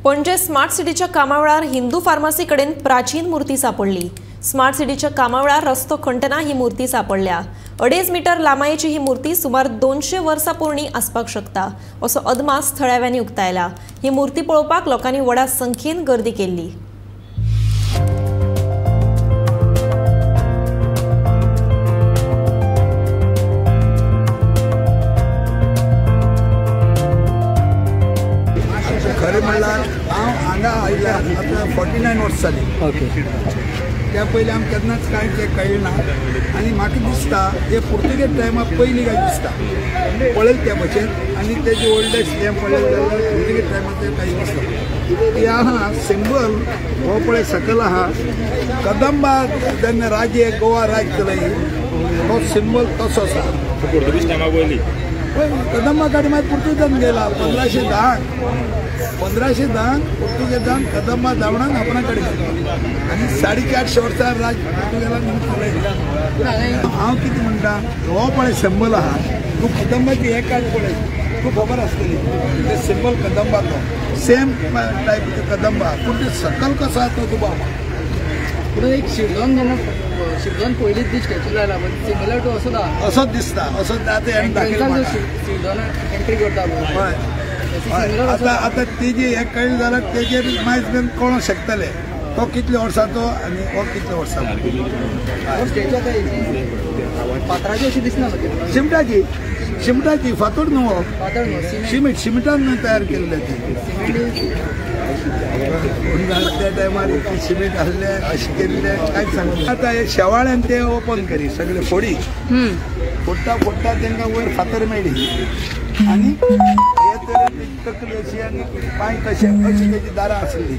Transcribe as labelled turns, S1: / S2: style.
S1: Panaji smart सिटीच्या कामावेळार Hindu pharmacy कडेन प्राचीन मूर्ती सापडली. स्मार्ट सिटीच्या कामावेळार रस्तो खणटना ही मूर्ती सापडल्या. 2.5 मीटर लांबायेची ही मूर्ती सुमार 200 वर्सां पोरणी आसपाक शकता असो अदमास थळाव्यांनी उक्तायला. ही मूर्ती पळोवपाक लोकांनी व्हडा संख्येन गर्दी केल्ली.
S2: खरें म्हणल्यार हांव हांगा आयल्यार आतां 49 वर्स जाली.
S3: ओके.
S2: त्या पयलीं आमकां केन्नाच कांय तें कळ्ळें ना आनी म्हाका दिसता हे पुर्तुगेज टायमा पयलीं काय दिसता पळयलें त्या भशेन आनी तेजे ओल्डेस्ट हें पळयलें जाल्यार पुर्तुगेज टायमार तें कांय दिसता. ती आहा सिंबल हो पळय सकयल आहा कदंबा जेन्ना राज्य गोवा राज्य चलय तो सिंबल तसो आसा.
S4: पुर्तुगेज टायमा पयलीं
S2: कदंबा गाडी मागीर पुर्तुगेजान गेला 1510 1510 पुर्तुगेजान कदंबा धांवणान आपणा कडेन गेलो आनी 450 वर्सां राज पुर्तुगेजान चलयलें. हांव कितें म्हणटा हो पळय सिंबल आहा तूं कदंबाची हें काड पळय तूं खबर आसतली ते सिंबल कदंबाचो सेम टायप कदंबा पूण ते सकल कसो आहा तो तुका
S3: पूण एक शिरदोन जेन्ना शिरदोन पयलींच ती स्टॅच्यू जाला पण सिमिलर टू असो
S2: असोच दिसता असोच आतां
S3: शिरदोन एंट्री करता
S2: हय. आतां आतां तेजी हें कळ्ळें जाल्यार तेजेर मायज बीन कळोंक शकतले तो कितल्या वर्साचो आनी हो कितल्या वर्साचो.
S3: स्टॅच्यू आतां फातराची अशी दिसना
S2: शिमटाची शिमटाची फातोड न्हू हो
S3: फातर
S2: शिमिटान तयार केल्लें तें. त्या टायमार सिमेंट आसले अशें केल्लें कांयच सांगना. आतां हे शेवाळ्यान ते ओपन करी सगळे फोडी फोडटा फोडटा तांकां वयर फातर मेळ्ळी आनी हे तरेन तकली अशी आनी पांय कशे अशी तेजी दारां आसली.